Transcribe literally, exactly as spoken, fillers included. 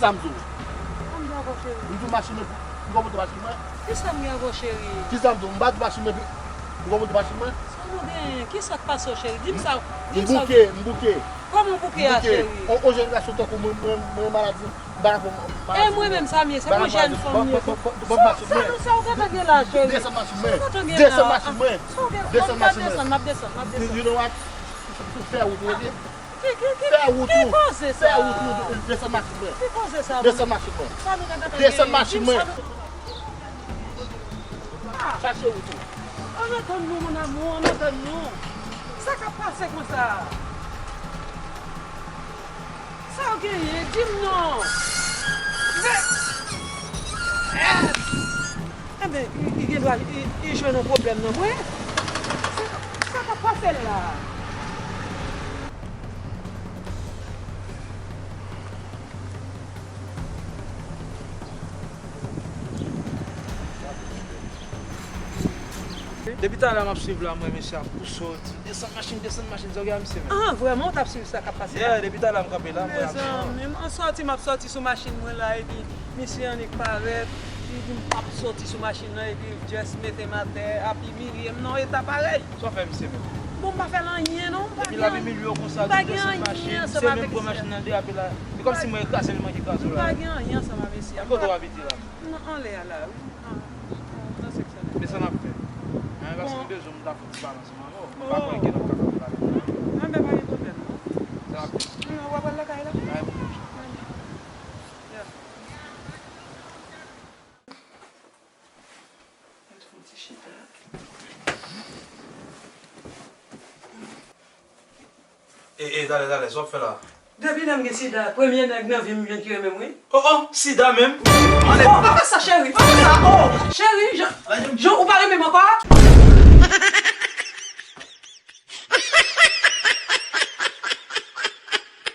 Sa m di w. Sa m di w ankò, cheri? M di w machin mwen, m konn monte machin mwen. Kisa m gen ankò, cheri? Kisa m di w? M pa di machin mwen, m konn monte machin mwen. Sa nou genyen? Kisa k pase w, cheri? Di m sa, di m sa. M bouke, m bouke. Kòman w bouke a, cheri? On, on jenerasyon tankou mwen, mwen, mwen maladi, m pa ka pran, m pa ka pran. E mwen menm sa m ye, se pou jèn fanm m ye. Sa, sa, sa w gentan gen la, cheri? Desann machin mwen. Sa w gentan gen la? Desann machin mwen. Sa w gen, desann machin mwen. M ap desann, m ap desann. You know what? Fè wout ou, oke? Ki, ki, ki, fè wout ou. Ki koze sa? Fè wout ou, desann machin mwen. Ki koze sa? Desann machin mwen. Sa nou gentan gen? Desann machin mwen. Chache wout ou. Ann antann nou, mon amour, ann antann nou. Sa k ap pase konsa? Sa w genyen? Di m non. Men, enben, li, li gen dwa, li, li jwenn yon pwoblèm nan mwen. Sa, sa k ap pase la? Depi talè m ap swiv la, m wè mesye ap soti. Desann machin, desann machin, sa w gen a misye menm? Ah, vrèman, w t ap swiv sa k ap pase la? Yeah, depi talè m kanpe la, m wè ap soti. Mezanmi, m an sòti, m ap sòti sou machin mwen la, epi misye annik parèt, li di m p ap sòti sou machin nan, epi just mete m atè, ap imilye m nan yon eta parèy. Sa w fè misye menm? Bon, m pa fè l anyen non, m pa gen anyen. Epi l ap imilye w konsa, tou desann machin, misye menm pran machin nan derape la. Se kòmsi mwen kraze l, manke kraze w la. M pa gen anyen ansanm a mesye a. Ki kote w abite la? Nan anlè a la, wi. Nan, nan, nan seksyon nan. Men sa n ap fè. Hein, paske m bezwen m ta fouti pale ansanm avè w. M pa kwè ke n ap ka fè pale. Anben, pa gen pwoblèm non. Sa n ap fè. Ou pral lakay la? Bay m yon chan. Yeah. E, e, talè, talè, sa w ap fè la? Depi lè m gen sida, premye nèg nan vi m jwenn ki renmen m, wi. Oh, oh, sida menm? Oh, pa fè sa, cheri, pa fè sa. Oh, cheri, jan, jan ou pa renmen m ankò?